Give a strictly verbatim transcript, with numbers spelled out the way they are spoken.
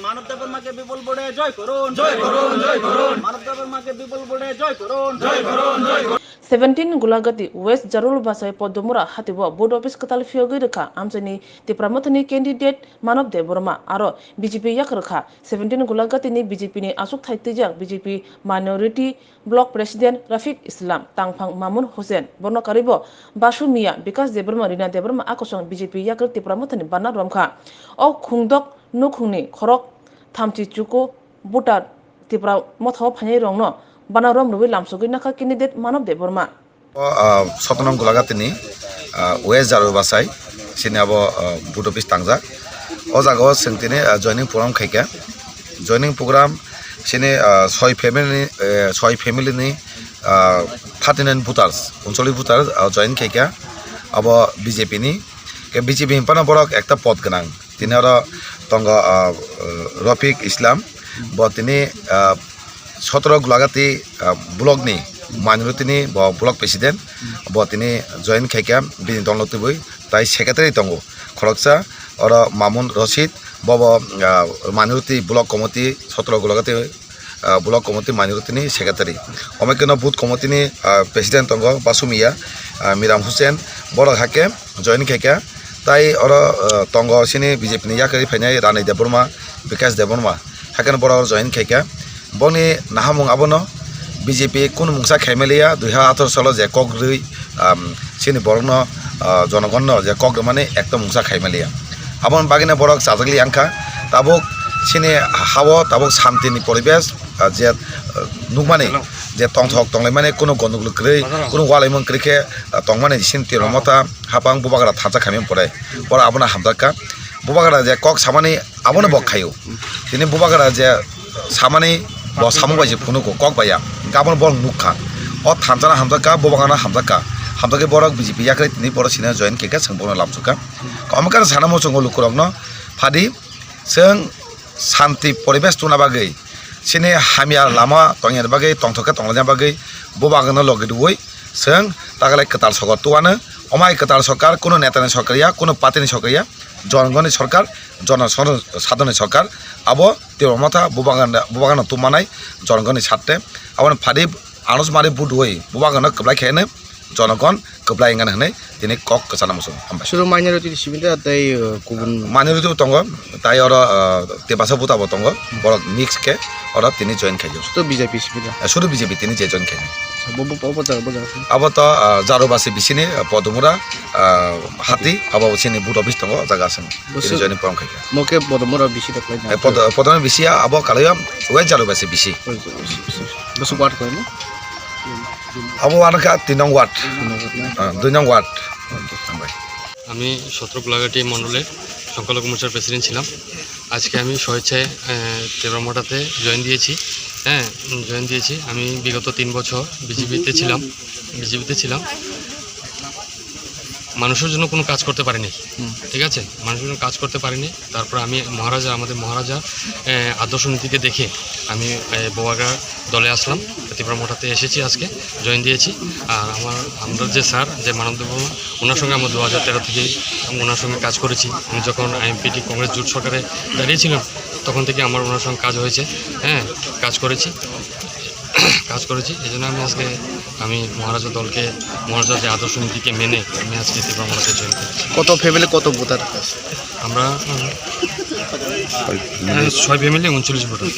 মানব দেববর্মাকে বিপুল ভোটে জয় করুন, জয় করুন, জয় করুন। মানব দেববর্মাকে বিপুল ভোটে জয় করুন, জয় করুন, জয় করুন। Seventeen Gulagati West Jarul Basai Podumura hati bo vote office kwtal phiyogwi rwkha amchaini Tipra Mothani candidate Manob Debbarma aro B J P yak rwkha. Seventeen Gulagati ni B J P ni aswk thai twijak B J P minority block president Rafiq Islam, tangphang Mamun Hussain, borno karwi bo Basu Miya, Bikash Debbarma, Rina Debbarma a kosong B J P yak rwk Tipra Mothani banner romkha. O khungdok nukhungni khorok thamchi chuku voter Tipra Motha o phainai rokno banner rom rwui lamsogwi nakha candidate Manob Debbarma. O, ah, Sotonong Gulagati ni, ah, West Jarul Basai, sini abo, ah, vote office tangjak. O jaga o chwng tini, ah, joining program khaikha. Joining program sini, ah, soi family ni, eh, soi family ni, ah, thirty nine voters, uncholish voters, ah, join khaikha. Abo B J P ni. Ke B J P ni phano borok ekta pod gwnang. Tini oro tongo, ah, Rafiq Islam, bo tini, ah, Sotro Gulagati, ah, block ni minority ni bo block president, bo tini join khaikha bini dol no tubui, tai secretary tongo khoroksa, oro Mamun Rashid, bobo, ah, minority block committee Sotro Gulagati ah, block committee minority ni secretary. Omo khe no booth committee ni, ah, president tongo Basu Miya, ah, Miram Hussain, borok hakhe join khaikha. Tai oro, ah, tongo sini B J P ni yakarwi phainai Rani Debbarma, Bikash Debbarma, hakhe no borok join khaikha. Boni nahamung abono B J P kunu mungsa khaimaliya, dui hazar atharo salo je kok rwi, um, sini borokno, ah, jonogonno je kok rwmani ekta mungsa khaimaliya. Aboni bagwino borok chajak liya wngkha. Tabuk sini ha-o tabuk santini poribesh, ah, je, ah, nukmani, je tongthok tonglaimani, kunu gondogol kwrwi, kunu walaimung kwrwi khe, ah, tongmani sini Tipra Motha hapang bubagra thansa khaimani pore. Borok abono hamjakha. Bubagra je kok samani abono bo khaio. Tini bubagra je samani bo samung bai se phunugo kok bai ya. Hingke abono borok nukha. O thansa no hamjakha, bubagra no hamjakha. Hamjakhe borok B J P yakarwi tini borok sini join khe khe chwng bono lamsukha. Omo khe sana muchungo lukurokno phadi chwng santi poribesh tuna bagwi, chini hamya lama tongya bagwi, tongthok khe tonglaina bagwi, bubagra no logi rwui chwng takalai kwtal sokar tuwano. Omai kwtal sokar, kunu neta ni sokar ya, kunu party ni sokar ya, jonogoni sokar, jono sadoni sokar, abo Tipra Motha bubagra no tumanai jonogoni sarte, aboni phadi anos mari budui bubagra no kwplai khe hwnwi jonogon kwplai wngani hwnwi tini kok kwchana muchung. Hambai. Suru minority ni simi da tei, uh, kubun minority bo tongo, tai oro, uh, Tiprasa buta bo tongo, borok mix khe oro tini join khaio. Sudu B J P simi da? Eh, sudu B J P tini je join khaio. Bo, bo, bo, bo jaga, bo jaga. Abo to, uh, Jarubasi bisini, uh, Podumura, uh, hati, abo sini booth office tongo, jaga aswng. Bo tini su- join program khaikha. Mo khe Podumura bisi da khlai na? Eh, Pod-, Podumura bisi abo kalaio, West Jarubasi bisi. West Jarubasi bisi. Bo su ward khlai na? Abo wano kha tin nong ward. Tin nong ward na? Ah, dui nong ward. Okay. Hambai. আমি সতেরো গোলাঘাটি মণ্ডলের সংখ্যালঘু মোর্চার প্রেসিডেন্ট ছিলাম। আজকে আমি স্বেচ্ছায়, আহ, তীব্র মোটাতে জয়েন দিয়েছি। হ্যাঁ, উম, জয়েন দিয়েছি। আমি বিগত তিন বছর বিজেপিতে ছিলাম, বিজেপিতে ছিলাম। মানুষের জন্য কোনো কাজ করতে পারিনি। হুম। ঠিক আছে? মানুষের জন্য কাজ করতে পারিনি। তারপর আমি মহারাজা, আমাদের মহারাজা, আহ, আদর্শ নীতিকে দেখে আমি, আহ, বোয়াগা দলে আসলাম, ত্রিপুরা মোটাতে এসেছি আজকে, জয়েন দিয়েছি। আর আমার, আমাদের যে স্যার, যে মানব দেব বর্মা, ওনার সঙ্গে আমরা দু হাজার তেরো থেকে ওনার সঙ্গে কাজ করেছি। উনি যখন আইএমপিটি কংগ্রেস জোট সরকারে দাঁড়িয়েছিলেন, তখন থেকে আমার ওনার সঙ্গে কাজ হয়েছে, হ্যাঁ, কাজ করেছি, কাজ করেছি। এই জন্য আমি আজকে, আমি মহারাজা দলকে, মহারাজা যে আদর্শ নীতিকে মেনে আমি আজকে ত্রিপুরা মোটাতে জয়েন করেছি। কত ফ্যামিলি, কত ভোটার আছে? আমরা, উম, ছয় ফ্যামিলি। এখানে ছয় ফ্যামিলি, ঊনচল্লিশ ভোটার।